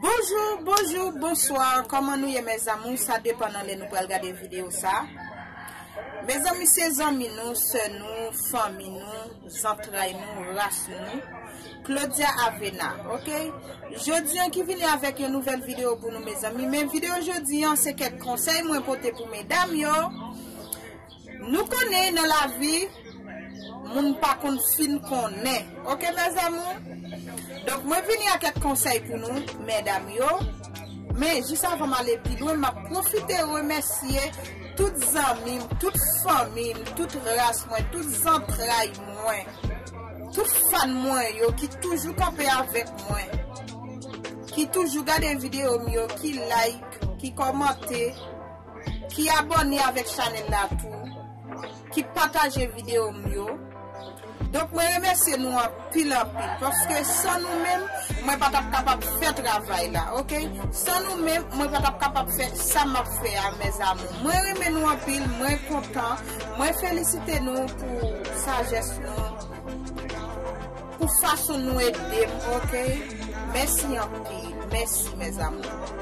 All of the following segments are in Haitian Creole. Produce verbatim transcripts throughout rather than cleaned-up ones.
Bonjou, bonjou, bonswa. Kòman nou ye, mes amours? Sa depann nan lè nou pral gade videyo sa. Mezanmi, se zanmi nou, sè nou, fanmi nou, zantray nou, ras nou, Claudia Avena, ok? Jodi an ki vini avèk yon nouvèl videyo pou nou, mezanmi. Men videyo jodi an, se kèk konsèy mwen pote pou medam yo. Nou konnen nan lavi, moun pa konn fin konnen. Ok, mes amours? Donk, mwen vini ak kèk konsèy pou nou, medam yo. Men, jis avan m ale pi lwen, m ap pwofite remèsye tout zanmi m, tout fanmi m, tout ras mwen, tout zantray mwen, tout fan mwen yo ki toujou kanpe avèk mwen, ki toujou gade videyo m yo, ki like, ki kòmante, ki abòne avèk chanèl la tou, ki pataje videyo m yo. Donk, mwen remèsye nou anpil, anpil, paske san nou menm, mwen pa t ap kapab fè travay la, ok? San nou menm, mwen pa t ap kapab fè sa m ap fè a, mes amours. Mwen renmen nou anpil, mwen kontan, mwen felisite nou pou sajès nou, pou fason nou ede m, ok? Mèsi anpil, mèsi, mes amours.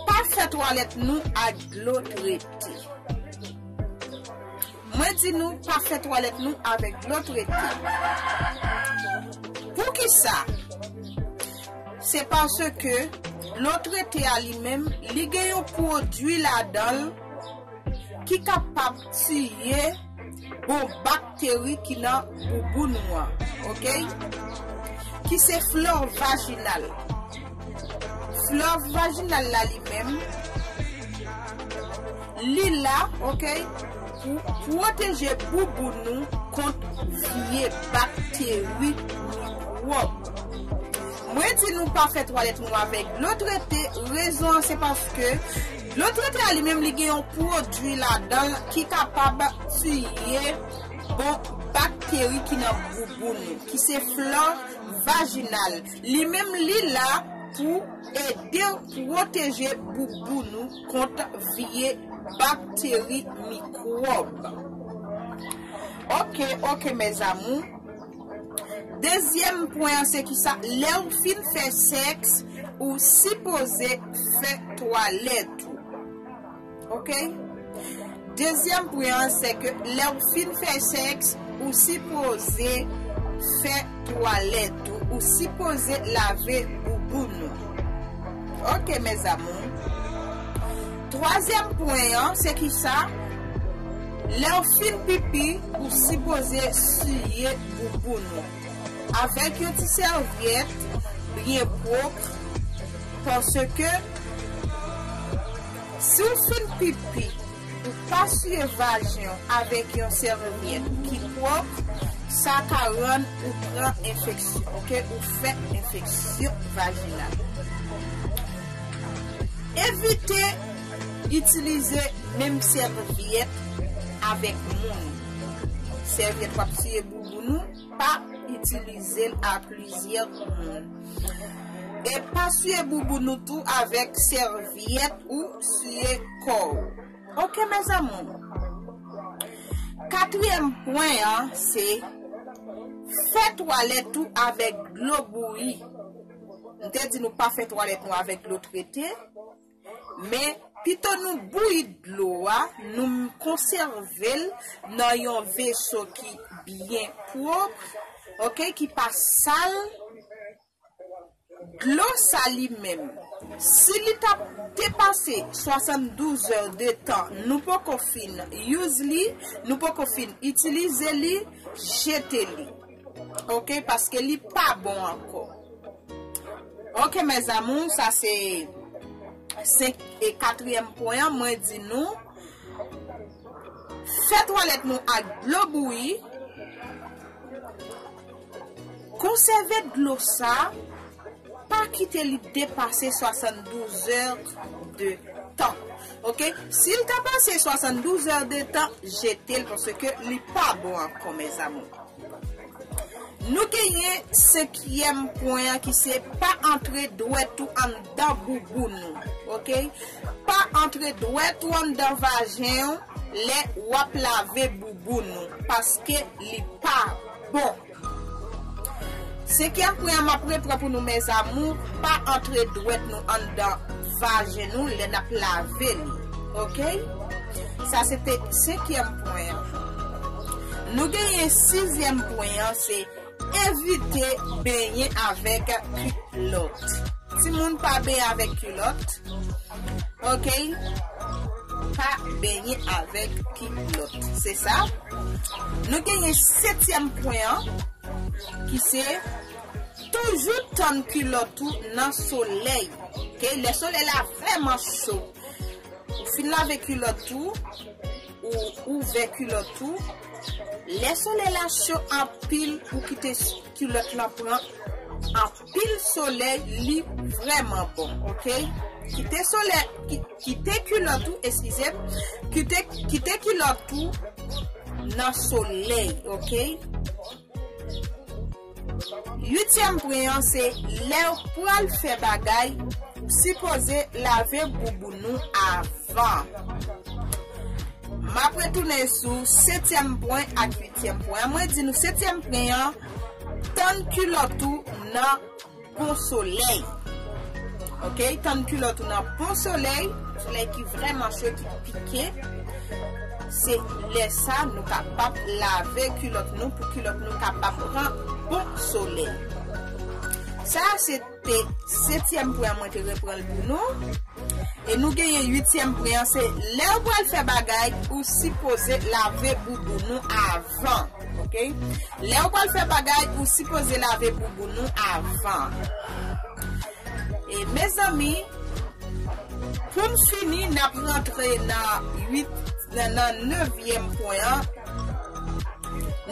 Pa fè twalèt nou ak dlo trete. Mwen di nou pa fè twalèt nou avèk dlo trete. Poukisa? Se paske dlo trete a li menm, li gen yon pwodui ladan l ki kapab tiye bon bakteri ki nan bouboun ou an, ok? Ki se flò vajinal. Flò vajinal la li menm, li la, ok, pou pwoteje bouboun nou kont vye bakteri, mikwòb. Mwen di nou pa fè twalèt nou avèk dlo trete, rezon an se paske dlo trete a li menm li gen yon pwodui ladan l ki kapab tiye bon bakteri ki nan bouboun nou, ki se flò vajinal. Li menm li la pou ede pwoteje bouboun nou kont vye bakteri, mikwòb. Ok, ok, mes amours. Dezyèm pwen an se kisa? Lè w fin fè sèks, ou sipoze fè twalèt ou. Ok? Dezyèm pwen an se ke lè w fin fè sèks, ou sipoze fè twalèt ou, ou sipoze lave bouboun ou. Ok, mes amours. Twazyèm pwen an, se kisa? Lè w fin pipi, ou sipoze siye bouboun ou avèk yon ti sèvyèt byen pwòp, paske si w fin pipi, ou pa siye vajen w avèk yon sèvyèt ki pwòp, sa ka rann ou pran enfeksyon, ok? Ou fè enfeksyon vajinal. Evite itilize menm sèvyèt avèk moun. Sèvyèt w ap siye bouboun ou, pa itilize l a plizyè moun. E pa siye bouboun ou tou avèk sèvyèt ou siye kò w. Ok, mes amours. Katriyèm pwen an, se fè twalèt ou avèk dlo bouyi. M te di nou pa fè twalèt nou avèk dlo trete, men pito nou bouyi dlo a, nou konsève l nan yon veso ki byen pwòp, ok, ki pa sal. Dlo sa li menm, si li t ap depase swasanndouz è de tan, nou poko fin use li, nou poko fin itilize li, jete li. Ok, paske li pa bon ankò. Ok, mes amours, sa se senk e katriyèm pwen an, mwen di nou, fè twalèt nou ak dlo bouyi. Konsève dlo sa, pa kite li depase swasanndouz è de tan. Ok? Si l ta pase swasanndouz è de tan, jete l paske li pa bon ankò, mes amours. Nou genyen senkyèm pwen an ki se pa antre dwèt ou anndan bouboun ou, oke? Pa antre dwèt ou anndan vajen ou lè w ap lave bouboun ou, paske li pa bon. Senkyèm pwen an, m ap repran pou nou, mes amours, pa antre dwèt nou anndan vajen nou lè n ap lave li. Oke? Sa se te senkyèm pwen an. Nou genyen sizyèm pwen an, se evite benyen avèk kilòt. Timoun, pa benyen avèk kilòt. Oke? Pa benyen avèk kilòt. Se sa. Nou genyen setyèm pwen an, ki se toujou tann kilòt ou nan solèy. Oke? Lè solèy la vrèman cho, ou fin lave kilòt ou, ou ouvè kilòt ou. Lè solèy la cho anpil, ou kite kilòt lan pran anpil solèy, li vrèman bon, oke? Kite solèy, ki- kite kilòt ou, eskize m, kite, kite kilòt ou nan solèy, oke? Uityèm pwen an, se lè w pral fè bagay, ou sipoze lave bouboun ou avan. M ap retounen sou setyèm pwen ak uityèm pwen an. Mwen di nou setyèm pwen an, tann kilòt ou nan bon solèy. Oke, tann kilòt ou nan bon solèy, solèy ki vrèman cho, ki pike. Se lè sa nou kapab lave kilòt nou pou kilòt nou kapab pran bon solèy. Sa se te setyèm pwen an, mwen te repran l pou nou. E nou genyen uityèm pwen an, se lè w pral fè bagay, ou sipoze lave bouboun ou avan. Oke? Lè w pral fè bagay, ou sipoze lave bouboun ou avan. E mezanmi, pou m fini, n ap rantre nan uit, nan, nan nevyèm pwen an.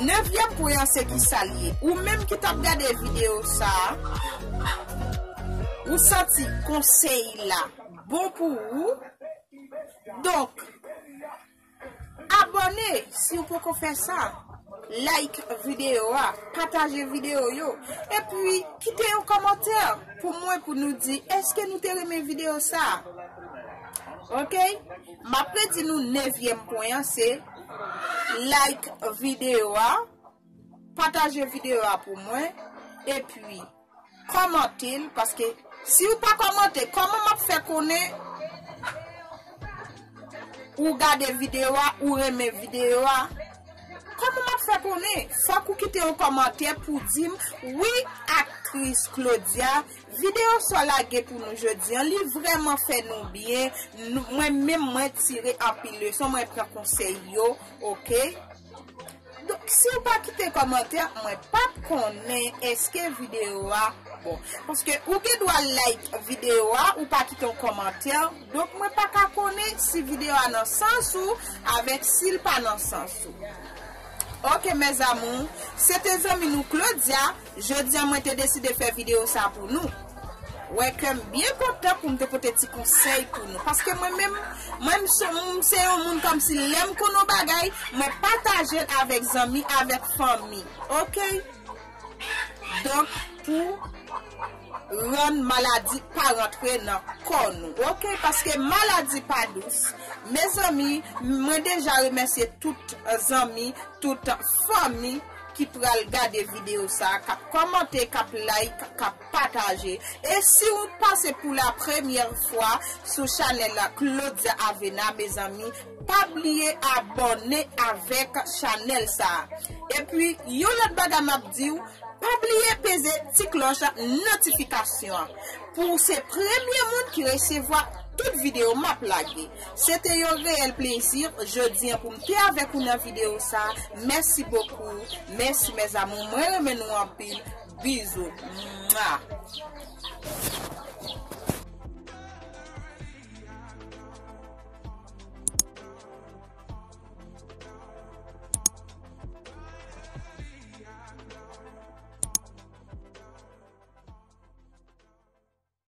Nevyèm pwen an, se ki sa l ye? Ou menm ki t ap gade videyo sa a, ou santi konsèy la bon pou ou? Donk, abòne si w poko fè sa. Like videyo a, pataje videyo yo. Epi, kite yon kòmantè pou mwen, pou nou di, èske nou te renmen videyo sa a? Oke? M ap redi nou nevyèm pwen an, se like videyo a, pataje videyo a pou mwen, epi kòmante l, paske si w pa kòmante, kòman m ap fè konnen ou gade videyo a, ou renmen videyo a? Kòman m ap fè konnen? Fòk ou kite yon kòmantè pou di m, wi, aktris Claudia, videyo sa w lage pou nou jodi an, li vrèman fè nou byen. Nou, mwen menm, mwen tire anpil leson, mwen pran konsèy yo, oke? Donk, si w pa kite kòmantè, mwen p ap konnen èske videyo a bon. Paske ou gen dwa like videyo a, ou pa kite yon kòmantè. Donk, mwen pa ka konnen si videyo a nan sans ou, avèk si l pa nan sans ou. Oke, mes amours, se te zanmi nou Claudia. Jodi a, mwen te deside fè videyo sa pou nou. Wè ke m byen kontan pou m te pote ti konsèy pou nou. Paske mwen menm, mwen m se, m se yon moun kòmsi lè m konn yon bagay, mwen pataje l avèk zanmi, avèk fanmi. Oke? Donk, pou rann maladi pa rantre nan kò nou. Oke? Paske maladi pa dous. Mezanmi, mwen deja remèsye tout zanmi, tout fanmi ki pral gade videyo sa, k ap kòmante, k ap like, k ap pataje. E si w pase pou la premyè fwa sou chanèl la Claudia Avena, mezanmi, pa bliye abòne avèk chanèl sa. Epi, yon lòt bagay m ap di w, pa bliye peze ti klòch notifikasyon an pou w se premye moun ki resevwa tout videyo m ap lage. Se te yon reyèl plezi jodi an pou m te avèk ou nan videyo sa. Mèsi bokou. Mèsi, mes amours. Mwen renmen nou anpil. Bizou. Mwa.